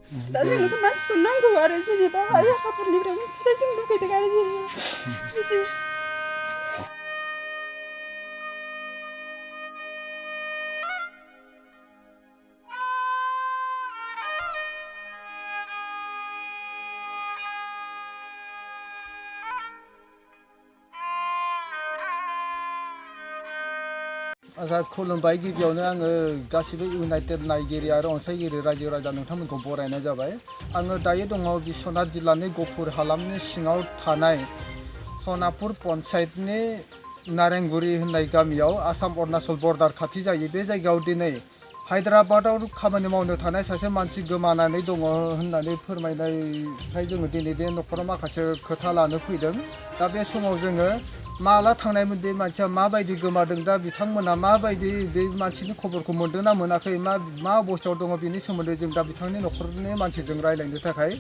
दा जोंनोथ' मानसिखौ नांगौ आरो जेनेबा आइ आफाफोरनिफ्राय अनसुंथाइ जों लुगैदों आरो जेनेबा बिदि आसा खुलुमबाय गिबियावनो आङो गासिबो इउनाइटेड नायगिरि आरो अनसायगिरि रायजो राजा नोंथांमोनखौ बरायनाय जाबाय आङो दायो दङ बिश्वनाथ जिल्लानि गफुर हालामनि सिङाव थानाय सनापुर पन्चायतनि नारेंगुरि होननाय गामियाव आसाम अरुणाचल बर्डार खाथि जायो बे जायगायाव दिनै हायद्राबादाव खामानि मावनो थानाय सासे मानसि गोमानानै दङ होननानै फोरमायनायखाय जोङो दिनै बे न'खराव माखासे खोथा लानो फैदों दा बे समाव जोङो माला थांनायमोन बे मानसिया माबायदि गोमादों दा बिथांमोना माबायदि बे मानसिनि खबरखौ मोनदों ना मोनाखै मा अबस्थायाव दङ बेनि सोमोन्दै जों दा बिथांनि न'खरनि मानसिजों रायलायनो थाखाय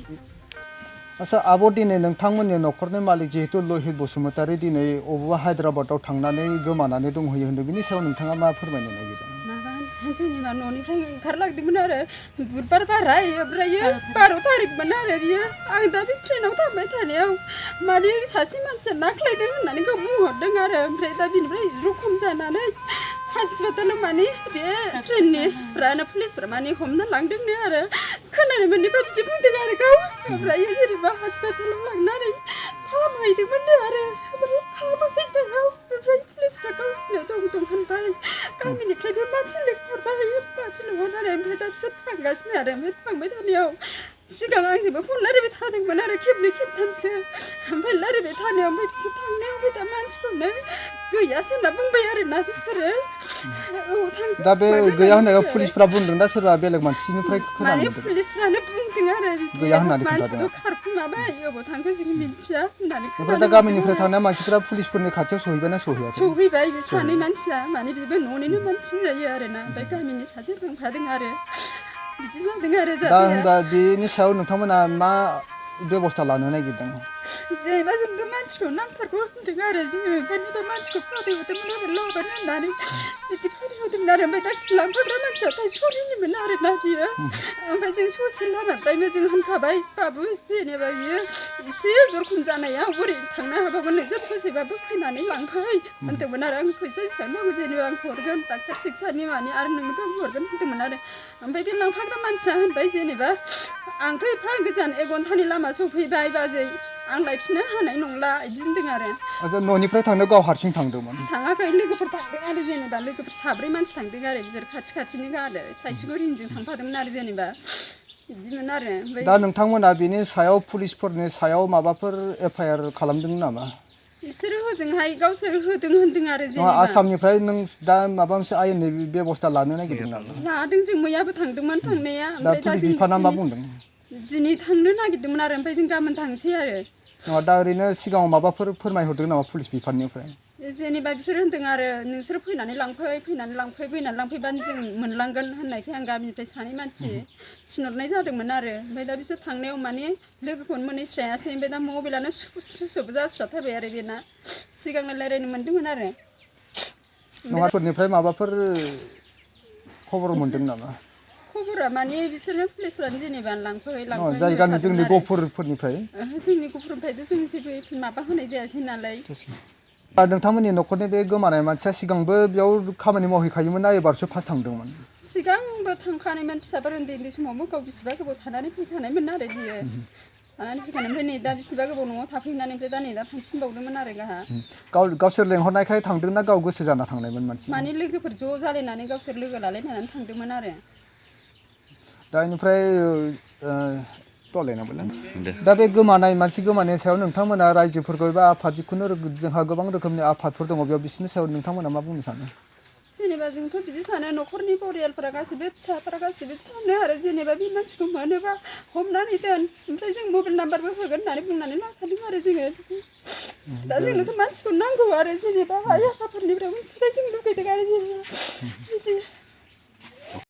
आच्छा आब' दिनै नोंथांमोननि न'खरनि मालिक जिहेतु लहित बसुमतारी दिनै अबेबा हायद्राबादाव थांनानै गोमानानै दंहैयो होनदों बिनि सायाव नोंथाङा मा फोरमायनो नागिरदों जेनेबा न'निफ्राय ओंखारलांदोंमोन आरो बुधबार बाराय ओमफ्रायो 12 थारिखमोन आरो बियो आं दा बे ट्रेनाव थांबाय थानायाव माने सासे मानसिया नाख्लायदों होननानै गाव बुंहरदों आरो ओमफ्राय दा बिनिफ्राय जखम जानानै हास्पातालाव माने बे ट्रेननिफ्रानो पुलिसफ्रा माने हमना लांदोंनो आरो खोनानो मोननायबा बिदि बुंदों आरो गाव ओमफ्राय जेनेबा हास्पातालाव लांनानै फाहामहैदोंमोन आरो ओमफ्राय फाहामहैनायाव ओमफ्राय पुलिसफ्रा गावसोरनो दं होनबाय गामिनिफ्रायबो मानसि लिंहरबाय मानसि लिंहरनानै ओमफ्राय दा बिसोर थांगासिनो आरो ओमफ्राय थांबाय थानायाव सिगां आंजोंबो फन रायलायबाय थादोंमोन आरो खेबनै खेबथामसो ओमफ्राय रायलायबाय थानायाव ओमफ्य बिसोर थांनायाव दा मानसिखौनो गैयासो होनना बुंबाय आरोना बिसोरो दा बे गैया होननायाव पुलिसफ्रा बुंदों दा सोरबा बेलेग मानसिनिफ्राय खोनानो मोनदों पुलिसफ्रानो बुंदों आरो गैया होननानै खोन्थादों मानसिखौ खारखुमाबाय अबाव थांखो जों मिथिया होननानै ओमफ्राय दा गामिनिफ्राय थांनाय मानसिफ्रा पुलिसफोरनि खाथियाव सहैबायना सहैयाखै सहैबाय बे सानै मानसिया माने बेबो न'निनो मानसि जायो आरोना ओमफ्राय गामिनि सासे थांफादों आरो बिदि जादों आरो दा होनबा बेनि सायाव नोंथांमोना मा बेबस्था लानो नागिरदों जेनेबा जोंबो मानसिखौ नांथारगौ होनदों आरो जोङो ओंखायनो दा मानसिखौ फाथैहरदोंमोन आरो लाबोनो होननानै बिदि फाथैहरदोंमोन आरो ओमफ्य दा लांफाग्रा मानसिया थाइसुरिनिमोन आरोना बियो ओमफ्राय जों ससे लामानिफ्रायनो जों होनखाबाय बाबु जेनेबा बियो एसे जखम जानायाव बोरै थांनो हाबाबो नोंसोर ससेबाबो फैनानै लांफै होनदोंमोन आरो आं फैसा हिसाब नांगौ जेनेबा आं हरगोन डाक्टार सिकित्सानि माने आरो नोंनोबो हरगोन होनदोंमोन आरो ओमफ्राय बे लांफाग्रा मानसिया होनबाय जेनेबा आंथ' एफा गोजान 1 घन्टानि लामा सफैबाय बाजै आं लायफिननो हानाय नंला बिदि होनदों आरो आच्छा न'निफ्राय थांनो गाव हारसिं थांदोंमोन थाङाखै लोगोफोर थांदों आरो जेनेबा लोगोफोर 4 मानसि थांदों आरो बिसोर खाथिनि आरो थाइसुगुरिनिजों थांफादोंमोन आरो जेनेबा बिदिमोन आरो दा नोंथांमोना बिनि सायाव पुलिसफोरनि सायाव माबाफोर एफआइआर खालामदों नामा बिसोरो हजोंहाय गावसोर होदों होनदों आरो जेनेबा आसामनिफ्राय नों दा माबा मोनसे आयेननि बेबस्था लानो नागिरदों नामा लादों जों मैयाबो थांदोंमोन थांनाया दा पुलिस बिफाना मा बुंदों दिनै थांनो नागिरदोंमोन आरो ओमफ्राय जों गाबोन थांसै आरो दा ओरैनो सिगाङाव माबाफोर फोरमायहरदों नामा पुलिस बिफाननिफ्राय जेनेबा बिसोर होनदों आरो नोंसोर फैनानै लांफैबानो जों मोनलांगोन होननायखाय आं गामिनिफ्राय 2 मानसि थिनहरनाय जादोंमोन आरो ओमफ्राय दा बिसोर थांनायाव माने लोगोखौनो मोनहैस्रायासै ओमफ्राय दा मबाइलानो सुइसअफ जास्राथारबाय आरो बेना सिगांनो रायलायनो मोन्दोंमोन आरो नङाफोरनिफ्राय माबाफोर खबर मोन्दों नामा खबरा माने बिसोरनो पुलिसफ्रानो जेनेबा लांफै जायगानि जोंनि गफुरफोरनिफ्राय जोंनि गफुरनिफ्रायथ' जों जेबो माबा होनाय जायासै नालाय नोंथांमोननि न'खरनि बे गोमानाय मानसिया सिगांबो बेयाव खामानि मावहैखायोमोन ना एबारसो फार्स्ट थांदोंमोन सिगांबो थांखानायमोन फिसाफोर उन्दै समावबो गाव बिसिबा गोबाव थानानै फैखानायमोन आरो बियो थानानै फैखानाय ओमफ्राय नै दा बिसिबा गोबाव न'आव थाफैनानै ओमफ्राय दा नै दा थांफिनबावदोंमोन आरो गाहा गावसोर लेंहरनायखाय थांदोंना गाव गोसो जाना थांनायमोन मानसि माने लोगोफोर ज' जालायनानै गावसोर लोगो लालायनानै थांदोंमोन आरो दा बेनिफ्राय दा बे गोमानाय मानसि गोमानायनि सायाव नोंथांमोना रायजोफोरखौ एबा आफाद जिखुनु जोंहा गोबां रोखोमनि आफादफोर दङ बेयाव बिसोरनि सायाव नोंथांमोना मा बुंनो सानो जेनेबा जोंथ' बिदि सानो न'खरनि परियालफोरा गासैबो फिसाफोरा गासैबो सानो आरो जेनेबा बे मानसिखौ मोनोबा हमनानै दोन ओमफ्राय जों मबाइल नाम्बारबो होगोन होननानै बुंनानै लाखादों आरो जोङो दा जोंनोथ' मानसिखौ नांगौ आरो जेनेबा आइ आफाफोरनिफ्राय अनसुंथाइ जों लुगैदों आरो जेनेबा बिदि